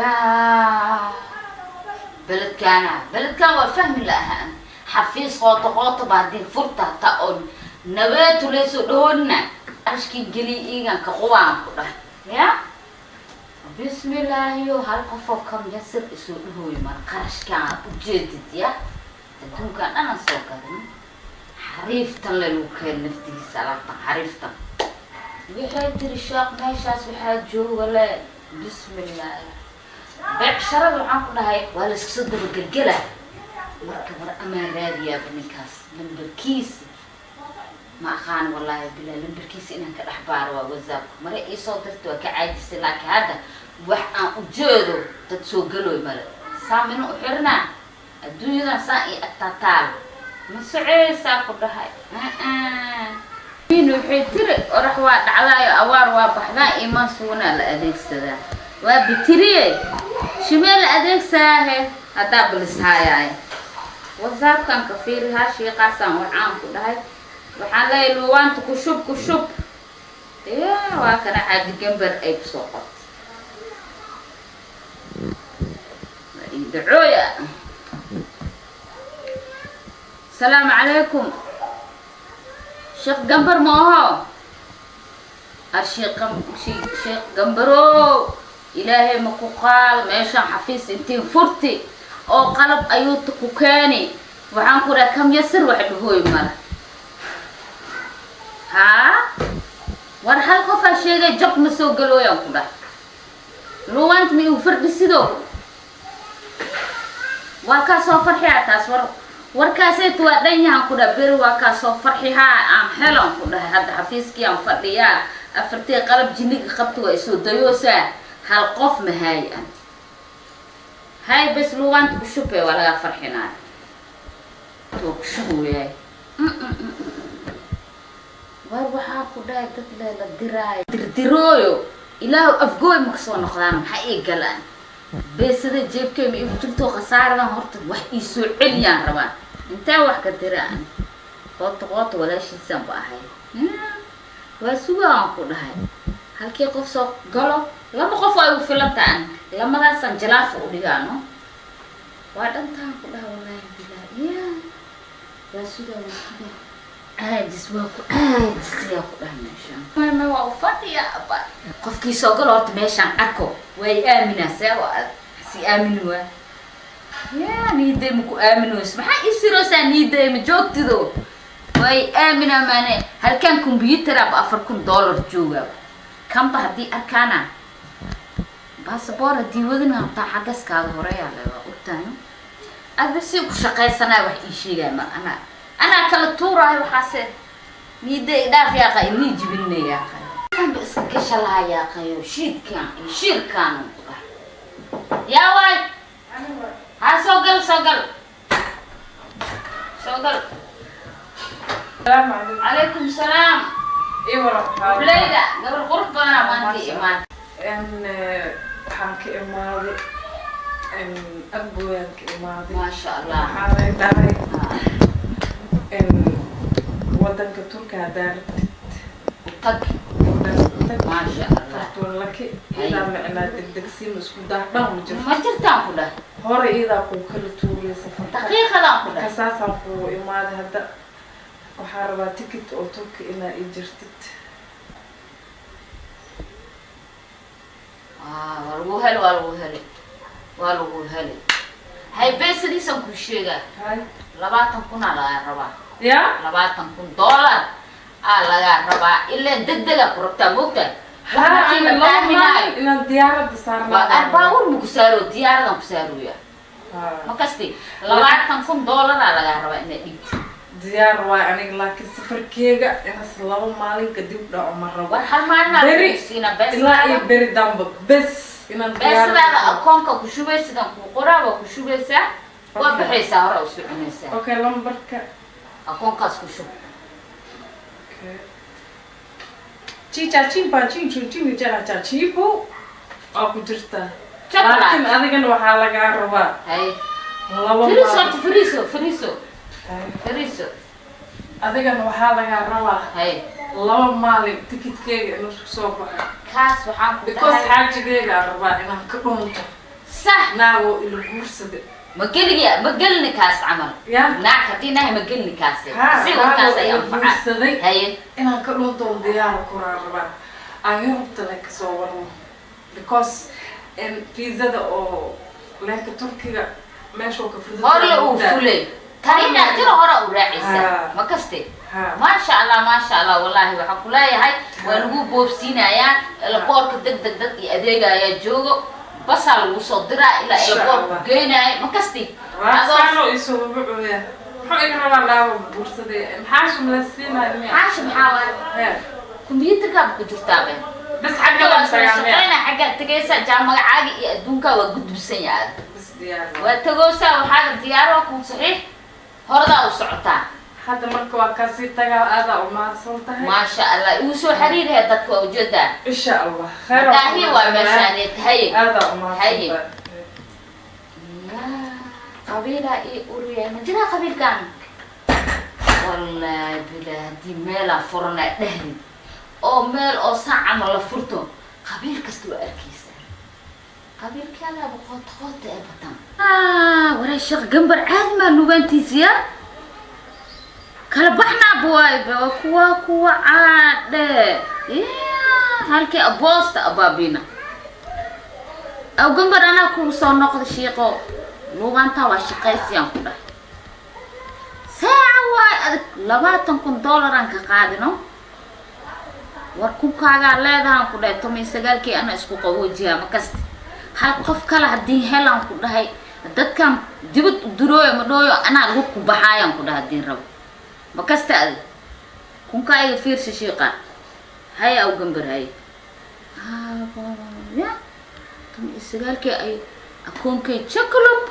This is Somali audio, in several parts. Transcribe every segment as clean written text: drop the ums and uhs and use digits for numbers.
Yaa beledkaana, beledkaan waa fahmi la'ahaan. Xafiis qooto qooto ba haddii furta hataa oo nabeetu leysoo dhahoonina arshkii geliy iigan ka qubaan ku dhah. Ya bismillaahiyo, hal qofoo kam yasir isoo dhahooyo mar qarashkaan ujeedid. Ya adduunkaan dhanan soo gadan, xariiftan le lagu keen naftigiisa alaabtan xariiftan. Waxay tiri sheekh, meeshaas waxaa jooga le, bismillaahi, beecsharada waxaan ku dhahay waa la iska soo dabagelgela. Marka war amaan raadiyaaba ninkaas lambarkiisa ma aqaan, wallaahi bilaa lambarkiisa inaan ka dhex baaro. Waa WhatsAppka mare iisoo dirta, waa ka caajisay, laakiin hadda wax aan ujeedo dad soo galooy male. Saamina u xirinaa adduunyadan saa iyo agtaataal ma soceysaa ku dhahay. Min waxay tiri orax waa dhacdaayo, awaar waa baxdaa, imaan sugunaa la adeegsadaa. Waa bitiriye shimee la adeegsaahe haddaa balishaayaaye. WhatsAppkan ka fiiri ha shiiqaasaan waxaan ku dhahay, waxaan leeyahay luwaanta ku shub, ku shub. Ya waa kana Xaaji Gambar ay kusoo qortay. Waa ii dacooya. Asalaamu calaykum, Sheekh Gambar ma aho? Ar Sheekh Gambarow, Ilaahay ma ku qaado meeshaan xafiis intiin furti oo qalab ayuuta ku keeni. Waxaan ku dhahay kam yasir wax dhahooy mala haa. War hal qofaa sheegay jab ma soo galooyaan ku dhahay. Luwant ma igu fardhisido, waa kaa soo farxiyaa taas. War warkaasayta waa dhan yahan ku dhaha, beri waa kaa soo farxihaa aan helan ku dhahay. Hadda xafiiskii aan fadhiyaa, afartii qalab jinniga qabta waa isoo dayoosaa. Hal qof ma haayi an hay bes luwaanta ku shubee, waa lagaa farxinaa, waa ku shubayaay. War waxaa ku dhahay dad leela diraayo dirdirooyo, Ilaahu Afgooy ma kasoo noqdaan. Maxaa ii galaan beesada jeebkeyma igu jirto khasaaradan? Horta wax ii soo celiyaan rabaa. Intee wax ka diraan? Qoota qoota walaashiisaan ba ahay. Waa sugaan ku dhahay halkii qof soo galo, laba qof waa igu filantaan, lamadaasaan jalaafa u dhigaano, waa dhantaan ku dhahay. Wallaahi bilaa ya waa sugaa, waa sugaa, caajis waa ku caajis yaa ku dhahay. Meeshaan ma waa u fadhiya aba qofkii soo galo horta meeshaan arko waa i aaminaa. See waa si aamini waa ya niiday ma ku aaminayso? Maxaa ii siroosaa? Niiday ma joogtido? Waa i aaminaa maane. Halkaan computeraba $4,000 joogaa, kanba haddii arkaana basaboor haddii wadin hataa xaggaskaaga horeeyaa le waa ogtahay. Adba si ku shaqaysanaya wax ii sheegaya ma anaa anaa kala tuuraayo. Waxaase niida idhaaf yaaqa, inii jibinna yaaqa, ba iska gasha lahaa yaaqayo. Shiidkaan iyo shiirkaan ku dhahay. Yaa waay, ha soo gal, soo gal, soo gal. Salaamu calaykum. Calaykum salaam. Ii waran. Leyda gabar qurux badanaa maanta imaan. Waxaan ka imaaday Afgooyaan ka imaaday. Maasha Allah. Waxaa lay dhahay wadanka Turka haddaa rabtid tag. Tag. Maasha Allah. Fartuun laki iidaa micnaa degdegsiin isku dah dhan ma jirto. Ma jirtaan ku dhah. Hore iidaa kuu kala tuuraysa farta. Daqiiqadaan ku dhah. Marka saasaan kugu imaaday. Hadda waxaa rabaa ticket oo Turka inaa ii jirtid. Waa lagu heli, waa lagu heli, waa lagu heli. Hay, beesadiisaan kuu sheegaa. Hay. 20,000 aa lagaa rabaa. Ya? $20,000 aa lagaa rabaa, ilaan degdega ku rabtaa moogta. Haa, ani 2 maalin inaan diyaaradda saarnaa. Waa baabuur ma ku saaro, diyaaradan ku saarooya. Ma kasti, $20,000 aa lagaa rabaa inaad dhigto. Diyaar waay aniga, laakiin safarkeega inas 2 maalin kadib dhaco ma rabo. War hal maalin Beri siina. ilaa iyo Beesadaada beri damba bes inaan beesadaada akoonka ku shubay, sidaan kuu qoraa, waa ku shubaysaa, waa baxaysaa, hore u soconaysaa. Okay, lambarka. Akoonkaas ku shub. Okay. Chicha chimpa chinchu chini jara cha chipu waa ku jirtaa. Chocolate. Laakiin adigana waxaa lagaa rabaa hay laba fariiso. maalin. Horta fariiso, fariiso. Hay. Fariiso. Adigana waxaa lagaa rabaa hay 2 maalin tikidkeyga inuu isku soo baxo. Kaas waxaan ku because dhahay xaajigeyga aan rabaa inaan ka dhunto. Sax. Naagoo ila guursada. Ma geliya, ma gelini kaas camal. Ya. Naag haddii nahay, ma gelini kaas. Ha, si warkaas ay naagoo ila anfacaan. guursaday. Haye. Inaan ka dhuntoon diyaar kuraa rabaa, aan Yurubta le kasoo warno, because fiisada oo leenka Turkiga meeshuu ka fudud. Horle uu fulay tanina tiro hore u raacaysa. Ha. Ma kaste? Ha. Maasha Allah, maasha Allah. Wallaahi waxaan ku leeyahay waa lagu boobsiinayaa elaboorka. Deg deg dad iyo adeegayaa joogo, basaa lagu soo diraa ilaa Insha elaboorka Allah. geynaaya, ma kasti? Raagsaano isoo wabacoya, muxuu iga rabaa laago guursaday? Maxaa shumla siinaya miya? Xaasha maxaa waay? He. Kombiyuutarkaaba ku jirtaabe. Bas, xagga waa lan soo tagaa miya? Shaqayna xaggaa tegaysa, jaa magacaaga iyo adduunkaa waa gudbisan yahay. Bas, diyaar. Waa tagoosaa, waxaaga diyaar, waa kuu saxiix, horadaa u socotaa. Hadda marka waa kasii tagaa, aadaa u mahadsan tahay. Maasha Allah, igu soo xiriiraya dadka, waa ujeedaa. Insha Allah, khayr. Daahi waa meeshaaneed. Haye. Aadaa u mahadsan Haye. tahay. Yaa qabiilaa ii uriyay, ma jiraa qabiilkan? Wallaahi bilaa, haddii meelaa furanaa dhehdi oo meel oo saan camal la furto, qabiil kasta waa arkaysaa, qabiilkaadaaba qoota qoota ee batan. Waraa Sheekh Gambar caadi maa lugaantiisiya kala baxnaaba waayba, waa kuwa caadhe. Ya halkii aboosta abaabina aw Gambar anaa kugu soo noqda. Shiiqo, luugaantaa waa shaqaysiyaan ku dhahay. Saaca waay adag, $20,000 aan ka qaadino. War kunkaagaa leedahaan ku dhahay, 19-kii ana isku qaboojiyaa, ma kasta? Hal qof kale haddii helaan ku dhahay, dadkan dibad u durooyo ma dhooyo, anaa lagu ku baxaayaan ku dhahay haddiin rabo, ma kasta? Adig kunkaaga fiirsa shiiqa. Hay aw Gambar, hay ya 19-kii ay akoonkay jakalub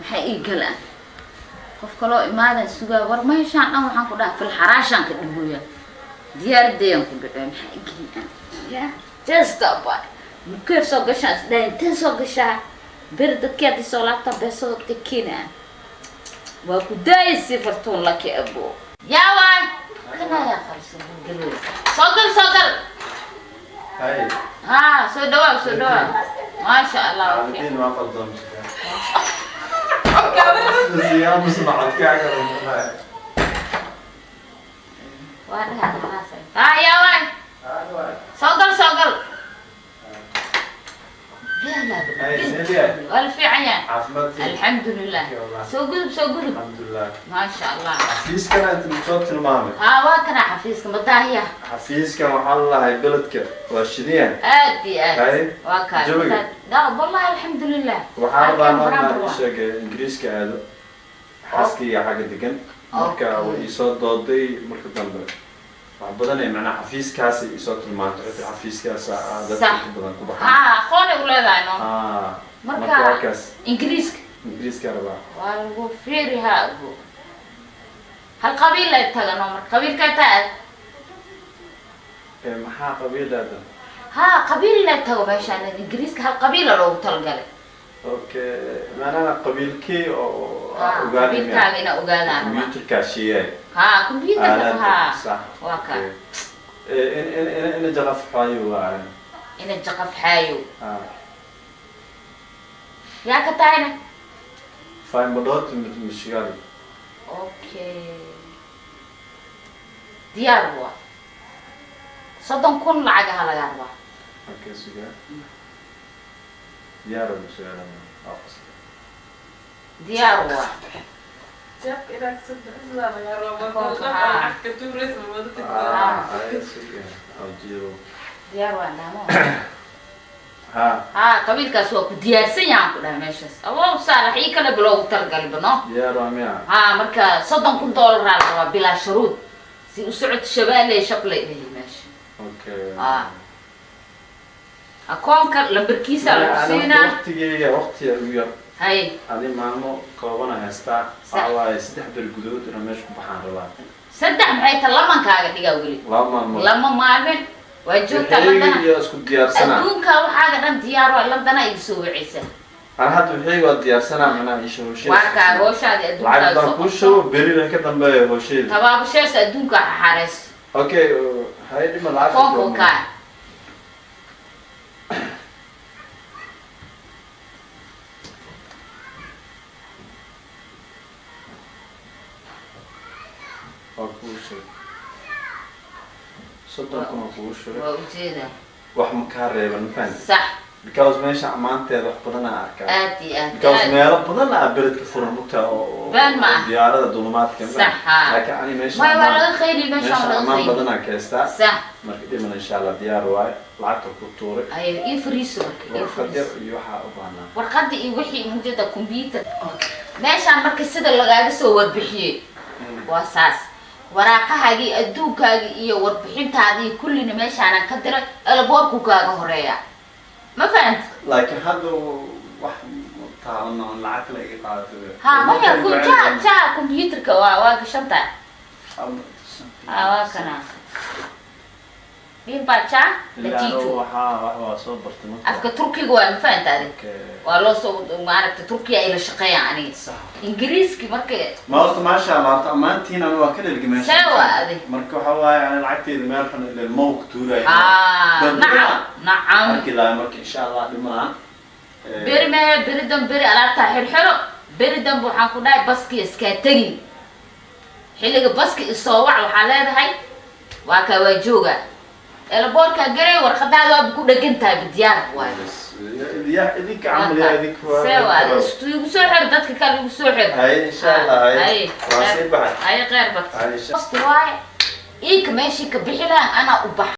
maxay ii galaan? Qof kaloo imaadan sugaa. War meeshaan dhan waxaan ku dhahay filxaraashaan ka dhigooya, diyaaradayaan ku dhacey, maxaa igeliyaa? Ya just about mukeef soo gashaan, isdhahay intee soo gashaa beri dadkii haddii soo laabtaa beesada tekina waa ku daayasi. Fartuun laki abo, yaa waay kanaya qalsan galoy. Soo gal, soo gal. Hay. Ha, soo dhawaaw, soo dhawaaw, maasha Allah. Xaaladdiin waa qaldoomsata. Siyaam sumcadkaaga. Waa dhahaa ha, yaa waay, soo gal, soo gal. Hay, Celia. Waa la fiican yahay. Caafimaadkii. Alxamdulilah. Soo gudub, soo gudub. Alxamdulilah. Maasha Allah. Xafiiskan aad soo tilmaamay. Ha, waa kana xafiiska madaahiya. Xafiiskan waxaa la lahay beledka waa shidiyan. Aad iyo aad. Hay. Waa kaa. Jawiga. Da wallahi, alxamdulilah. Waxaan rabaa Halkan marnaa baraan. ii sheegay Ingiriiska aado. Xaaskayga xagga degan. Marka way ii soo dooday marka dambe. Wax badan ay macnaha xafiiskaasi ii soo tilmaantay. Waxay tiri xafiiskaas aa dadka inta badan ku baxaan. Ha, aqoonay u leedahay no. Ah, marka marka halkaas Ingiriiska. Ingiriiska rabaa. Waa lagu fiiri. Ha, ago hal qabiil ay tagano, marka qabiilkay tahay. Ee, maxaa qabiilaadan? Ha, qabiil lay tago meeshaan Ingiriiska, hal qabiila loogu talagalay. Okay, macnaha qabiilkii oo ha ogaanay. Qabiilkaaga inaa ogaadaan rabaa. Computerkaa sheegay. Ha, computerka ha. Sax. Waa ka. In in in ina jaqaf xaayo waa. Ina jaqaf xaayo. Ah. Yaa ka tahayna? Fine madot mishigali. Okay, diyaar waa, 30,000 lacagaha lagaa rabaa. Okay, sugaa. Diyaar waa sugaa. Waa. Diyaar waa. Jeebka inaad kasoo bixisaa laga rabaa. Akoonka, haa. Lacag ka tuuraysa, ma wada tagtaa. Ah, ay sugaa. Awjiro. Diyaar waa dhaamo. Ha. Ha, qabiilkaas waa ku diyaarsan yahan ku dhahay meeshaas awow saalax ii kale bilowgu talagalay bano. Diyaar waa miya? Ha, marka $30,000 aa la rabaa bilaa shuruud si u socod shabaale shablay dhihi meesha. Okay. Ah. Akoonka lambarkiisa lagu siinaa. Waqtigeyga waqtiga ugu yar. Hay. Adi maalmo koobana haystaa. Sax. Waxaa waaye 3 beri gudahood inaan meesha ku baxaan rabaa. Saddex maxay ta, lamankaaga dhigaa weli. 2 maalmood. 2 maalmin waa joogtaa Waxayga Londona. iyo isku diyaarsanaa. Adduunka waxaaga dhan diyaar waa, Londona iga soo wacaysa. Ana hadda waxayga waa diyaarsanaa, macnaha isha howsheeda. Waa kaa hooshaadi Lacag adduunkaa baan soo kuu shubo, beri wixii ka dambeeya howsheeda. Tabaabusheesa adduunka xaxareys. Okay, hay dhima lacagta. Akoonka kaa. Shubay, 30,000 oo kugu shubay. Waa ujeedaa. Wax ma kaa reeban, ma fahanti? Sax. Because meesha ammaanteeda wax badan aa arkaa. Aad iyo aad. Because aad. meelo badan aa beledka furan mugtaa oo Been ma ah. diyaarada dulumaadka, ma Sax, haa. Laakiin ani meesha May waa laga khayri meesha, meesha waa laga ammaan khayri. badan aa kaystaa. Marka dhiman, insha Allah, diyaar waaye, lacagta ku tuuray. Ay, ii fariiso marka, ii Warqad yar fariiso. iyo waxaa u baahnaa. Warqadda iyo wixii mujada computer meeshaan marka sida lagaaga soo warbixiyey waa saas. Waraaqahaagii, adduunkaagii iyo warbixintaadii kullina meeshaanaan ka diray. Elaboorku kaaga horeeya, ma fahanti? Laakiin hadda wax taaban oo lacag kale iga qaadatay. Ha, maya, ku ja ja computerka waa gashantahay. Ha, waa kana bimbaja latijo. Waxaa wax waa soo bartay marka. Afka Turkiga waa, ma fahanta adi? Okay. Waa loo soo maaragtay, Turkiya ay la shaqeeyaan aniga. Ingiriiski marka. Ma horta, maasha Allah, horta ammaantiin anu waa ka dhergi meesha. See waa adi? Marka waxa waaye, ani lacagteeda meel xun ilaa mau ku tuuraya. Ah, nacam nacam. Markii laa marka, insha Allah, dhimaan. Beri mehe, beri dambe, beri alaabtaa xirxiro. Beri dambe waxaan ku dhahay baski iskaa tegin. Xilliga baska isoo wac, waxaa leedahay waa kaa, waa jooga elaboorkaa garay, warqadaada waaba ku dhegan tahay, diyaar waayo. Ya idinka camal, yaa idinka waa. See waa igu soo xir, dadka kale igu soo xir. Hay, insha Allah, hay. Hay. Waa sii baxay. Hay, kheyr bat. Hay, insha Basti waaye, iinka meeshii ka bixi lahan anaa u baxa.